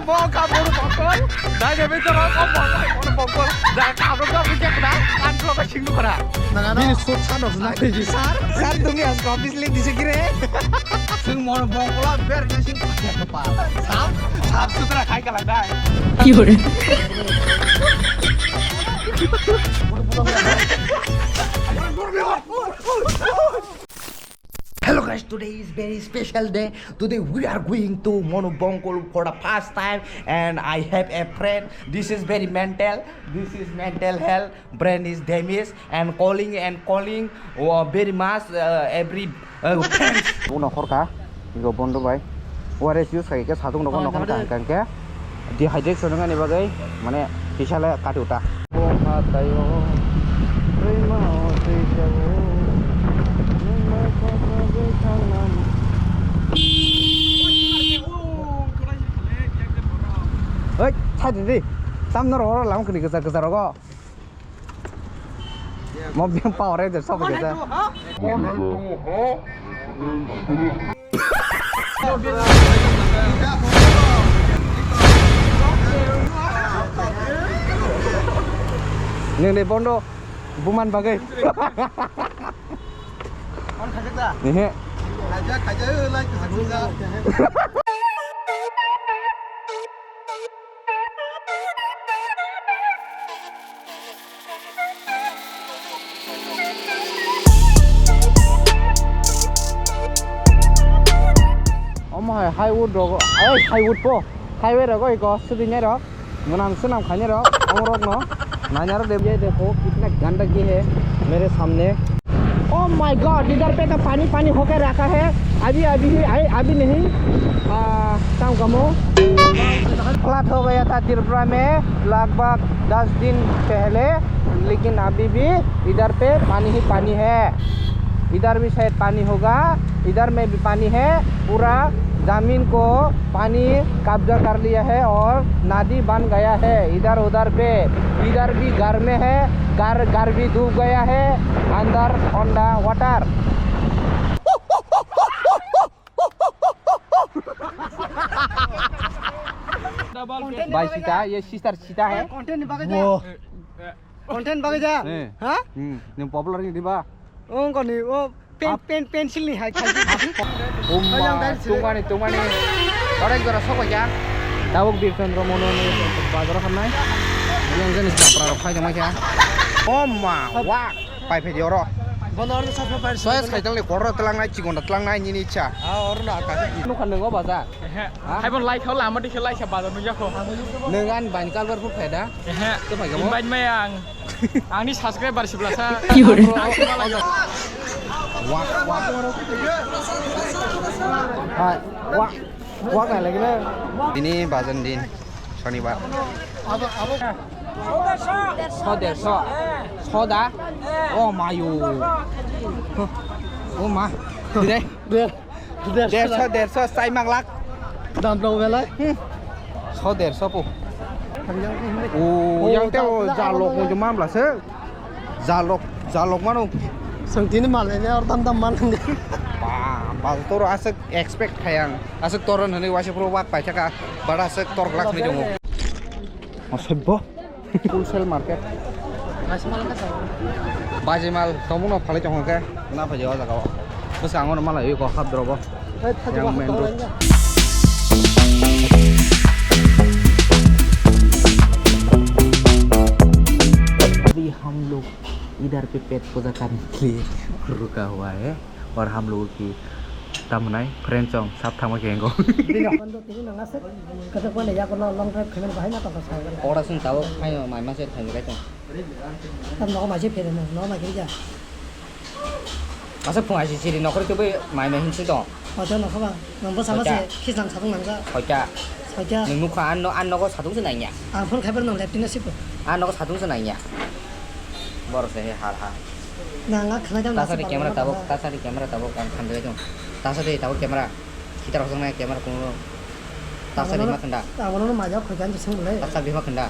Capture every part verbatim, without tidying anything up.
Mo ka mono bongkol, dai de beto ro ko bongkol, mono bongkol, dai ka ro ka bujak da, kan ro ka sing kora. Nangano. Bini sut sa no nai di sar, sar tumi as ko office le dise kire. Sing mono bongkol ber ka sing kora ka pa. Sap, sap sutra khai ka la dai. Ki hore? Hello guys, today is very special day. Today we are going to Monu Bongkol for the first time, and I have a friend. This is very mental. This is mental health. Brain is damaged and calling and calling. Oh, very much, uh, every, uh, friends. Bono horka, igo bondo bai. O R S use khai khe satung rokno nokhor kaham kaham khe dehydration wngmani bagwi mane kisa le kati uta. Bo ma tayo, twi ma o twi jago, nung ma kok ma bwkhang nam. Oi, thadi di. Tamno ro ro lam kini gesa gesa rogo. Mo biyang Power Ranger sobo kesa. Neng de bondo buman bagai. Ehe. Omo hai highwood rogo, ai highwood po, highway rogo iko sudinai rok, mwnam swnam khainai rok, omo rok no nainai rok de. Ye dekho kitna gandagi hai mere samne. Oh my God, idhar pe to pani pani hoke rakha hai. Abhi, abhi hi, ai, abhi nahi. Ah, kam kamo. Flood ho gaya tha Tripura mein lagbhag das din pehle, lekin abhi bhi idhar pe pani hi pani hai. Idhar bhi shayad pani hoga, idhar mein bhi pani hai. Pura zameen ko pani kabja kar liya hai aur nadi ban gaya hai. Idhar udhar pe, idhar bhi ghar mein hai, ghar, ghar bhi dub gaya hai, andar on the water. Bhai sita, ye sister sita hai. Content ni bagwi ja. Content bagwi ja. Eh. Ha? Hmm, nang popular ni diba? Ong koni, o pen, pen, pencil ni hai khai. Umma, tungmani, tungmani. Onek jora sokoi ya. Tabuk Birchandra Mono ni bazar khanai. Yang jenis japra rok khai jama kya. Umma, wah. Pai phai di oro. Bono oro sa phai. Soyas khai tang le korro tlang nai, chigon tlang nai, nini cha. Ah, oro na ka. Nukha nungo bazar. Ehe. Ha? Hai bon lai khao lama dikhe lai sa bazar nung jakho. Nung an ban kalbar pu phai da. Ehe. To phai gamo. Invite mai ang. Angni subscriber sibla sa. Ki hore? Wah, wah. Hai, wah. Wah, nai lagi na. Ini bazar din. Shonibar. Sho derso. Sho da? Oh mayo. Oh ma. Dire. Derso, derso, sai mang lak. Dam dong belai. Hmm. Sho derso po. Oh, yang te o jalok mo jumam la se. Jalok, jalok mano. Sangtini mal ini or dam dam man. Ba, ba toro asek expect khayang. Aswk toron hwnwi waisa phuru wak paithaka, bara aswk torglak hwnwi tongo. O sebbo. Wholesale market. Baji mal tongmungno phalwi tongo khe, na phaidi o jaga o. Bwskango no malai ui kok hap drobo. Yang main road. अभी हम लोग इधर पे पेट पूजा करने के लिए रुका हुआ है। और हम लोगों की tamnai friend song sab thangma khe engo. Bini hondo tini nang aswk kwchak bai ya kono long drive khaimani bahai ma tongkha sai. Ora sung tabo khayo mai ma se khayo kai tong. Tam nogo mai se phere no, nogo mai khe ja. Asa phung aisi siri nokhor khe bai mai mai hinsi tong. Hoja nokha ba, nang bo sama se khisang sabung nang ja. Hoja. Hoja. Nung nukha an no, an nogo satung se nangya. Ang phone khaibar nang lepti na sipo. An nogo satung se nangya. Borok se he har ha. Nang a khnai jang. Tasari camera tabok, tasari camera tabok ang khandai jong. Tasari tabok camera. Kita rok jong nai camera kuno. Tasari ma khanda. Abono ma jok khoikan jisung le. Tasari ma khanda.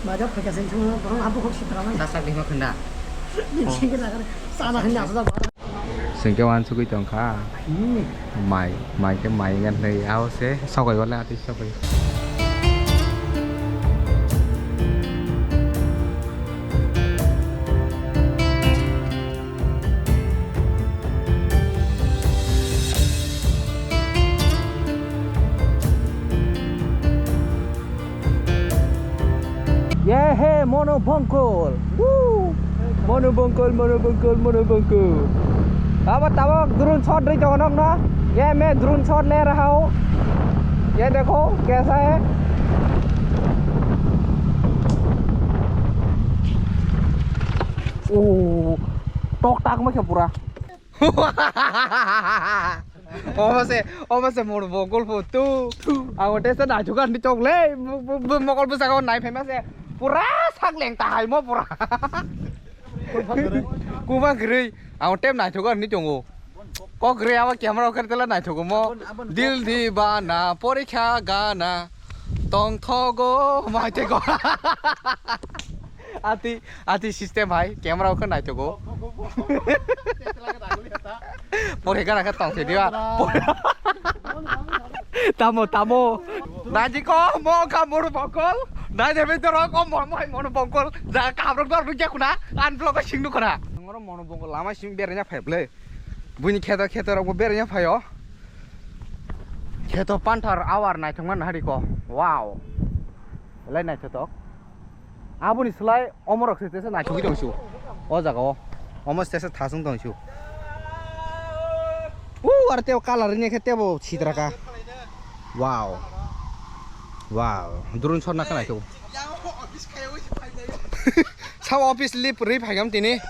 Ma jok khoikan jisung le, borok abu khok sitra mai. Tasari ma khanda. Singke wansugwi tongkha. Mai, mai khe mai ngan hnai. Ao se sokoi wala ati sokoi. Ye he, mono bongkol. Woo! Mono bongkol, mono bongkol, mono bongkol. Abo tabok drone shot rwi tongo nokno. Ye me drone shot le raha ho. Ye dekho, kaisa hai. Oh, tok tak ma khe pura. Omo se, omo se mono bongkol pho tu. Ang tesa naithok ani chok le. Bu, bu, bu mokol bwskango nai phaima se. Pura sak leng ta hai mo pura. Kubang kwrwi. Ang tem naithok ani tongo. Kok kwrwi abo camera khe tela naithok mo. Dil divana porikha gana. Tongthogo maitego. Ati, ati system hai, camera o khe naithogo. Pore kana khe tong thidi ba. Tamo, tamo. Naji ko mo ka mono bongkol. Naji bidoro ko mo mo mono bongkol. Ja kabrok dor rujak kuna. An vlog sing du kuna. Ngoro mono bongkol lama sing bernya phai ble. Buini kheto kheto rok bo bernya phaio. Kheto panthar awar naithok man hari ko. Wow. Lai naithotok. Aboni slai omorok se tesa naithogwi tongsu. O jaga o. Omo tesa thasung tongsu. U ar tebo colour ni khe tebo sitraka. Wow. Wow. Drone shot na khe naithok. Sa office leave rwi phaikam tini.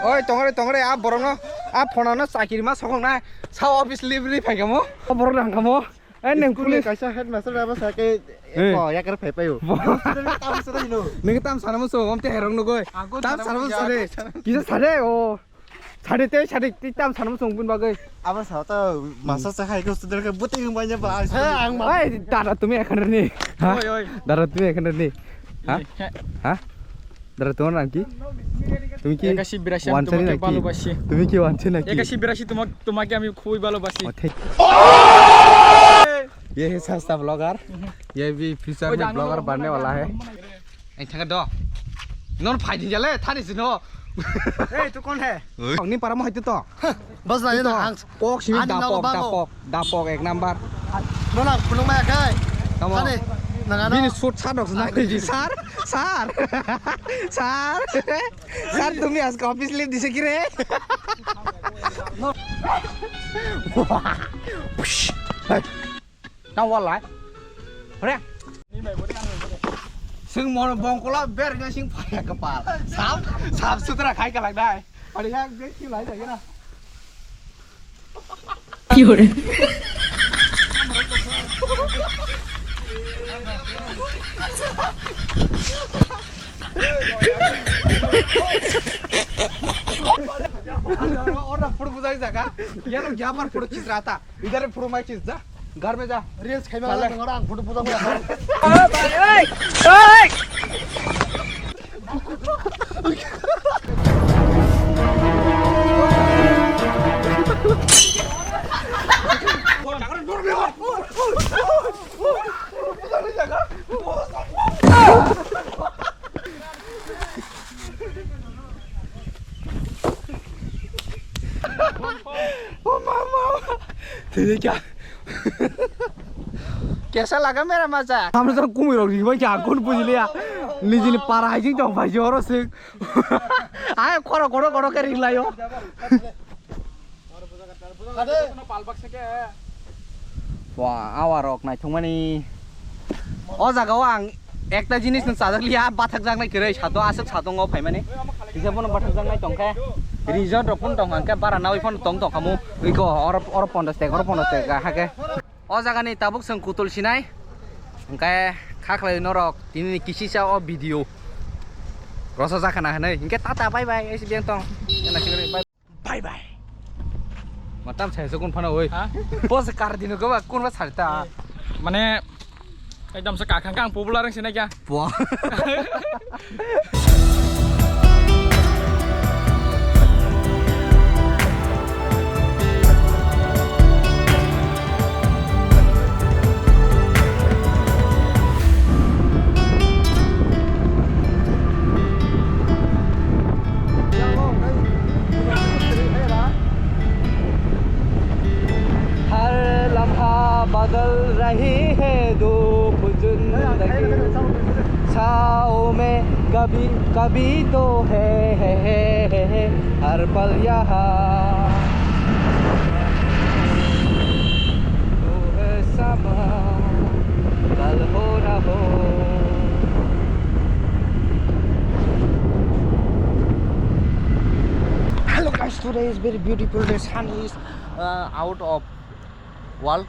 Oi tongre tongre a borokno a phonano chakiri ma sokong na. Sa office leave rwi phaikamo. A borok nang kamo. Ai nang School ni police. Kaisa headmaster abo sake Eh. Ko yakar phai payo. Bo- Student tam sare hino. Nang tam sana muso om te herong nugoi. Tam sana muso sare. Kisa sare o. Sare te sare te tam sana muso bun bagai. Abo sa ta masa sa hai ko student ke buti hung banya ba. He ang ma. Oi dada tumi ekhan ni. Ha? Oi, oi. Dada tumi ekhan ni. Ha? He. Ha? Dada, তোমার নাম কি? তুমি কি একাশি বিরাশি আমি ওয়ানচানি তোমাকে নাকি? ভালোবাসি। তুমি কি ওয়ানচানি নাকি? একাশি বিরাশি তোমা-, তোমাকে আমি খুবই ভালোবাসি। ও, ঠিক। ये है सस्ता ब्लॉगर। ये भी फ्यूचर में ब्लॉगर बनने वाला है। Ei, thangkhe do. Non phai din jale, thani sino. Ei, tu kon hai? Ni para mo hai tu to. Bas na, Ito, ang kok simi ani dapok, nogo bango. Dapok, dapok, ek number. Nona, khulung maya khai. Tamo. Ani, nangano. Bini suit sa dok sa nai di, sir, sir, sir, sir, তুমি আজকে office leave দিছে কি রে? Tang walai. Hore. Sing mono bongkola ber nga sing phaya kapal. Sap, sap sutra khai kalak dai. Ari yak dek ki lai jai na. Ki hore? Ora pur bujai jaga. Yar yapar pur chis rata. Idare pur mai chis da. Garme ja. Reels khaima chale. Ang photo puja mula. Oi, oi, oi. Oh mama. Tini kya? Kaisa laga mera macha. Hamsa kumui rok ribai kya kun bujiliya. Nijini para hai jing jong bai joro sing. Ai khoro khoro khoro ke ringlayo. Wa, awa rok naithokmani. O jaga o ang ekta jinis no chajak liya, bathak jaknai kwrwi sato aswk sato ngo phaimani. Kisa bono bathak jaknai tongkhe. Resort rok phano tong hangkhe bara nawi phano tong tong khamu. Iko oro oro ponchash taka, oro ponchash taka hake. O jaga ni tabuk chwng kutul sinai. Hingkhe kha khlai norok tini ni kisisa o video. Rosa jakha na hinwi. Hingkhe tata bye bye. Esi biyang tong. Bye bye. Matam sai se kun phano oi. Ha? Boss kar dino ko ba kun ba sarta. Mane ekdam se kakhang kang popular ang sinai kya? Bo. हर लम्हा बदल रही है धूप जिंदगी। छाँव में कभी कभी तो है, है, है, है, है, हर पल यहाँ। वो है समा, कल हो ना हो। Hello guys, today is very beautiful day. Sun is uh, out of world.